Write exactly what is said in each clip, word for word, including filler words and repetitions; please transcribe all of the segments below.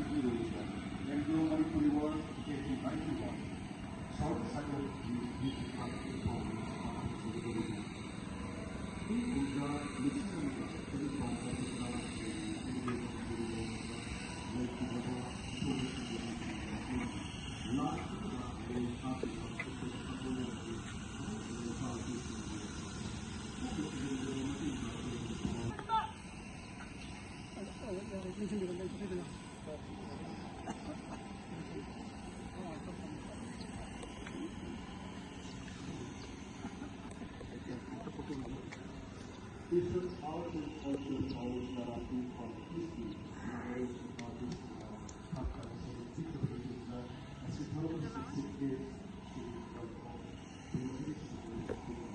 Anglo-Manipuri War, eighteen ninety-one. South Saigon Youth Youth Club, Imphal, ꯏꯪ ꯀꯨꯝꯖꯥ ꯂꯤꯁꯤꯡ ꯑꯃꯒ ꯆꯅꯤꯄꯥꯟ ꯆꯥꯇ꯭ꯔꯨꯛ ꯇꯔꯥꯃꯥꯊꯣꯏꯒꯤ Anglo-Manipuri War ꯂꯩꯈꯤꯗ꯭ꯔꯕ ꯏꯁꯣꯔ ꯃꯁꯤꯡꯒꯤ ꯃꯤꯁꯤꯡꯒꯤ ꯃꯇꯨꯡ ꯂꯥꯛꯈꯤꯗꯕ ꯂꯩ ꯍꯥꯞꯄꯤꯕ ꯑꯩꯈꯣꯏ ꯁꯛꯅꯕꯒꯤ ꯑꯍꯧꯕ ꯂꯩꯄꯥꯛ ꯏꯄꯨꯁꯤꯡꯒꯤ ꯄꯨꯛꯅꯤꯡ ꯊꯧꯒꯠꯄ ꯃꯇꯨꯡꯗ ꯑꯩꯈꯣꯏꯒꯤ Bishop also also always narrative on history, narration artist, uh, Doctor Victor Victor, as a third sixty-eight to welcome to the next generation.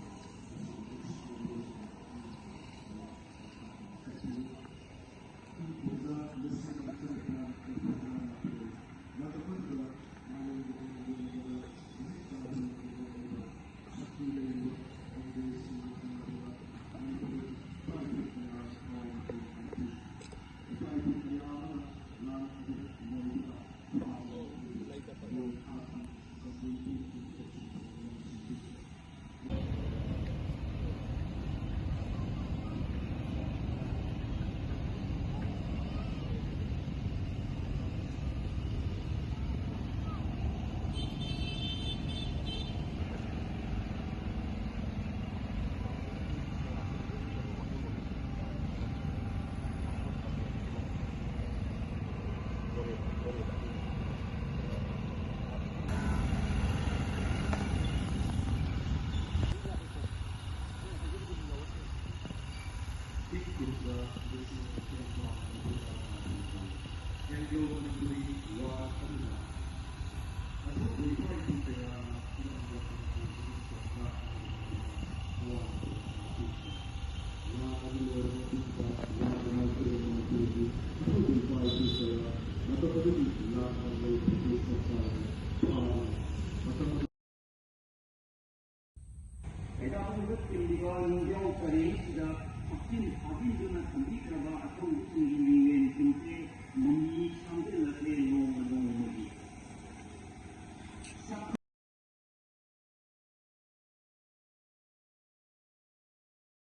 ꯀꯩꯗꯧꯔꯤꯕ ꯇꯤꯜꯂꯤꯕ ꯅꯤꯡꯖꯥꯎ ꯄꯔꯦꯡꯁꯤꯗ ꯍꯛꯆꯤꯟ